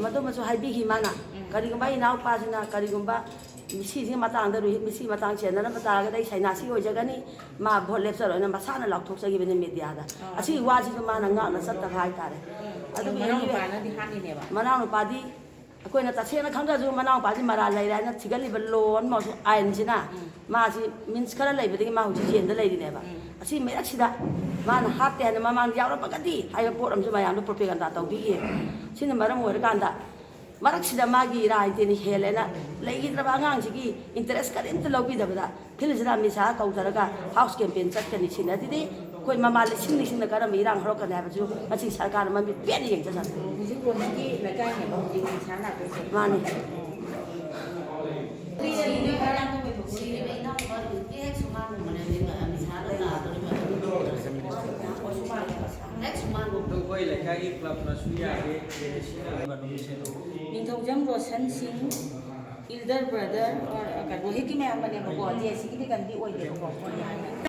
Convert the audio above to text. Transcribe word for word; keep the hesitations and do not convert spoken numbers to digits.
ꯃꯗꯨꯃꯁꯨ ꯍꯥꯏꯕꯤꯈꯤ ꯃꯥꯅ꯫ ꯀꯔꯤꯒꯨꯝꯕ ꯑꯩ ꯏꯅꯥꯎꯄꯥꯁꯤꯅ ꯀꯔꯤꯒꯨꯝꯕ ꯃꯤꯁꯤꯁꯤꯒꯤ ꯃꯇꯥꯡꯗ, ꯔꯣꯍꯤꯠ ꯃꯤꯁꯤ ꯃꯇꯥꯡ ꯆꯦꯟꯅꯔꯝꯕ ꯇꯥꯔꯒꯗꯤ ꯑꯩ ꯁꯩꯅꯥꯁꯤ ꯑꯣꯏꯖꯒꯅꯤ, ꯃꯥ ꯚꯣꯠ ꯂꯦꯞꯆꯔꯣꯏꯅ ꯃꯁꯥꯅ ꯂꯥꯎꯊꯣꯛꯆꯈꯤꯕꯅꯤ ꯃꯦꯗꯤꯌꯥꯗ꯫ ꯑꯥ, ꯑꯁꯤꯒꯤ ꯋꯥꯁꯤꯁꯨ ꯃꯥꯅ ꯉꯥꯛꯅ ꯆꯠꯇ ꯍꯥꯏꯇꯥꯔꯦ꯫ ꯑꯗꯨꯕꯨ ꯃꯅꯥꯎ anyway, ꯅꯨꯄꯥꯅꯗꯤ ꯍꯥꯠꯂꯤꯅꯦꯕ꯫ ꯃꯅꯥꯎ ꯅꯨꯄꯥꯗꯤ ꯑꯩꯈꯣꯏꯅ ꯇꯁꯦꯡꯅ ꯈꯪꯗ꯭ꯔꯁꯨ ꯃꯅꯥꯎ ꯅꯨꯄꯥꯁꯤ ꯃꯔꯥꯜ ꯂꯩꯔꯦ ꯍꯥꯏꯅ ꯊꯤꯒꯠꯂꯤꯕ ꯂꯣ ꯑꯃꯁꯨ ꯑꯥꯏꯟꯁꯤꯅ ꯃꯥꯁꯤ ꯃꯤꯟꯁ ꯈꯔ ꯂꯩꯕꯗꯒꯤ ꯃꯥ ꯍꯧꯖꯤꯛ ꯖꯦꯜꯗ ꯂꯩꯔꯤꯅꯦꯕ꯫ ꯑꯁꯤ ꯃꯔꯛꯁꯤꯗ ꯃꯥꯅ ꯍꯥꯠꯇꯦ ꯍꯥꯏꯅ ꯃꯃꯥꯡꯗ ꯌꯥꯎꯔꯝꯃꯒꯗꯤ ꯍꯥꯏꯕ ꯄꯣꯠ ꯑꯃꯁꯨ ꯃꯌꯥꯝꯗ ꯄ꯭ꯔꯣꯄꯦꯒꯟꯗꯥ ꯇꯧꯕꯤꯈꯤ꯫ ꯁꯤꯅ ꯃꯔꯝ ꯑꯣꯏꯔꯀꯥꯟꯗ ꯃꯔꯛꯁꯤꯗ ꯃꯥꯒꯤ ꯔꯥꯏꯇꯤꯅ ꯍꯦꯜꯂꯦꯅ ꯂꯩꯈꯤꯗ꯭ꯔꯕ ꯑꯉꯥꯡꯁꯤꯒꯤ ꯏꯟꯇꯔꯦꯁ ꯀꯔꯤꯝꯇ ꯂꯧꯕꯤꯗꯕꯗ ꯐꯤꯜꯁꯤꯗ ꯑꯃꯤꯠ ꯁꯥꯍ ꯀꯧꯊꯔꯒ ꯍꯥꯎꯁ ꯀꯦꯝꯄꯦꯟ ꯆꯠꯀꯅꯤ꯫ ꯁꯤꯅꯗꯤ ꯑꯩꯈꯣꯏ ꯃꯃꯥ ꯂꯤꯁꯤꯡ ꯂꯤꯁꯤꯡꯅ ꯀꯔꯝꯕ ꯏꯔꯥꯡ ꯍꯧꯔꯛꯀꯅꯤ ꯍꯥꯏꯕꯁꯨ ꯉꯁꯤ ꯁꯔꯀꯥꯔꯅ ꯃꯃꯤꯠ ꯄꯦꯟꯅ ꯌꯦꯡꯖꯁꯅꯨ꯫ ꯍꯧꯖꯤꯛ ꯔꯣꯍꯤꯠꯀꯤ ꯂꯩꯀꯥꯏꯅꯦꯕ ꯍꯧꯖꯤꯛ ꯅꯤꯁꯥ ꯅꯥꯕ ꯃꯥꯅꯤ꯫ ꯁꯤꯔꯤꯕ ꯏꯅꯥꯎꯅꯨꯄꯥ ꯔꯣꯍꯤꯠꯀꯤ ꯍꯦꯛ ꯁꯨꯃꯥꯡꯒꯨꯝꯕꯅꯦ ꯍꯧꯖꯤꯛ ꯅꯤꯁꯥ ꯅꯥꯕ ꯍꯦꯛ ꯁꯨꯃꯥꯡꯒꯨꯝꯕ꯫ ꯑꯩꯈꯣꯏ ꯂꯩꯀꯥꯏꯒꯤ ꯀ꯭ꯂꯕꯅꯁꯨ ꯌꯥꯗꯦ, ꯖꯦ ꯑꯦ ꯁꯤꯅ ꯅꯤꯡꯊꯧꯖꯝ ꯔꯣꯁꯟ ꯁꯤꯡ, elder brother, ꯔꯣꯍꯤꯠꯀꯤ ꯃꯌꯥꯝꯕꯅꯦꯕꯀꯣ, ꯖꯦ ꯑꯦ ꯁꯤꯒꯤꯗꯤ ꯀꯟꯗꯤ ꯑꯣꯏꯗꯦꯕꯀꯣ꯫